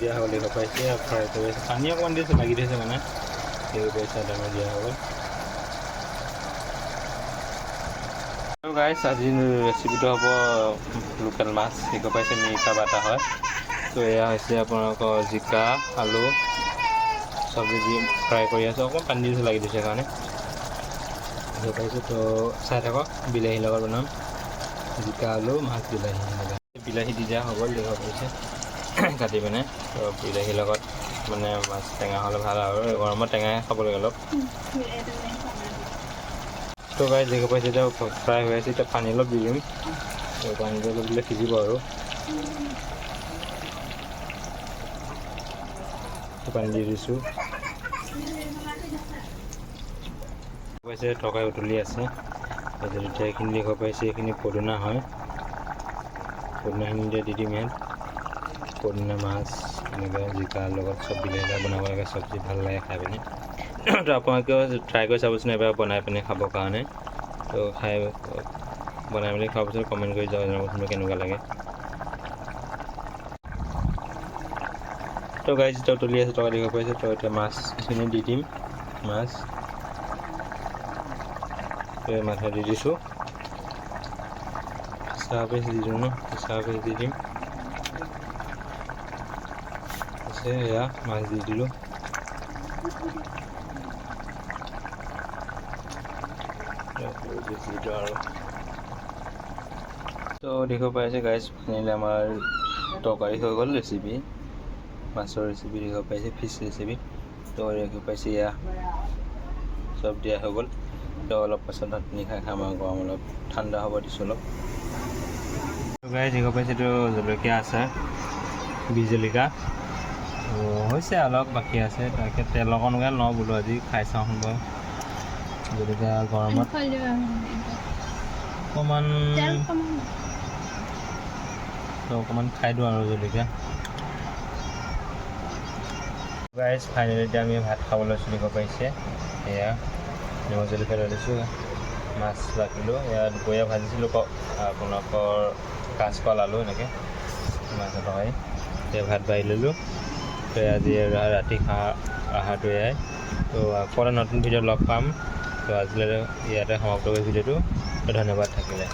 দিয়া হৈ গ'ল, দেখিব পাইছে। ফ্ৰাই কৰি আছে, পানী অকণমান দিছোঁ, লাগি ধৰিছে মানে, দেখিব পাইছে। আদা নহৰু দিয়া হৈ গ'ল। গাইছ, আজি ৰেচিপিটো হ'ব লোকেল মাছ, দেখিব পাইছে, মিৰিকা বাটা হয়। তো এয়া হৈছে আপোনালোকৰ জিকা, আলু, চব্জি দি ফ্ৰাই কৰি আছোঁ। অকণমান পানী দিছোঁ, লাগি দিছে কাৰণে, দেখিব পাইছোঁ। তো চাই থাকক, বিলাহীৰ লগত বনাম, জিকা, আলু, মাছ, বিলাহী এনেকৈ। বিলাহী দি দিয়া হৈ গ'ল, দেখিব পাইছে, কাটি পিনে। তো বিলাহীৰ লগত মানে মাছ টেঙা হ'লে ভাল আৰু গৰমত টেঙাই খাব লাগে অলপ। তো গাইজ, দেখিব পাইছে, এতিয়া ফ্ৰাই হৈ আছে। এতিয়া পানী অলপ দি দিম। তো পানীটো অলপ দিলে সিজিব আৰু। পানী দি দিছোঁ। পাইছে, তৰকাৰী উতলি আছে। তাৰপিছত এতিয়া এইখিনি দেখিব পাইছে, এইখিনি পদুনা হয়। পদুনাখিনি এতিয়া দি দিম ইয়াত। পদুনা, মাছ এনেকৈ জিকাৰ লগত চব বিলাহী বনাব লাগে চব্জি, ভাল লাগে খাই পিনে। তো আপোনালোকেও ট্ৰাই কৰি চাবচোন এবাৰ বনাই পিনে খাবৰ কাৰণে। তো খাই বনাই মেলি খোৱাৰ পিছত কমেণ্ট কৰি জনাবচোন কেনেকুৱা লাগে। তো গাইজ, এতিয়া উতলি আছে তৰকাৰী, দেখিব পাইছে। তো এতিয়া মাছখিনি দি দিম। মাছ মাছ দি দিছোঁ। চাহ পিচ দি দিওঁ ন, চাহ পিচ দি দিম। এয়া মাছ দি দিলোঁ। আৰু তো দেখিব পাইছে গাইজ, ফাইনেলি আমাৰ তৰকাৰী হৈ গ'ল, ৰেচিপি, মাছৰ ৰেচিপি, দেখিব পাইছে, ফিছ ৰেচিপি। তো দেখিব পাইছে, এয়া চব দিয়া হৈ গ'ল। তো অলপ পাছত ভাত পানী খাই খাম আৰু, গৰম অলপ ঠাণ্ডা হ'ব দিছোঁ অলপ। গাইজ, দেখিব পাইছে, এইটো জলকীয়া আচাৰ, বিহ জলকীয়া হৈছে, অলপ বাকী আছে। তাকে তেল অকণকে লওঁ বোলো, আজি খাই চাওঁ বাৰু জলকীয়া গৰমত অকণমান। তো অকণমান খাই দিওঁ আৰু জলকীয়া। গাইজ, ফাইনেলি এতিয়া আমি ভাত খাব লৈছোঁ, দেখিব পাইছে। এয়া নিমখ জলকীয়া লৈ লৈছোঁ, মাছ ৰাখিলোঁ। এয়া দুপৰীয়া ভাজিছিলোঁ আপোনালোকৰ কাচকল, আলু এনেকৈ মাছৰ তৰকাৰী। এতিয়া ভাত বাঢ়ি ল'লোঁ। তো আজি ৰাতি খা আহাৰটো এয়াই। তো আকৌ এটা নতুন ভিডিঅ'ত লগ পাম। তো আজিলৈ ইয়াতে সমাপ্ত কৰি ভিডিঅ'টো। তো ধন্যবাদ থাকিলে।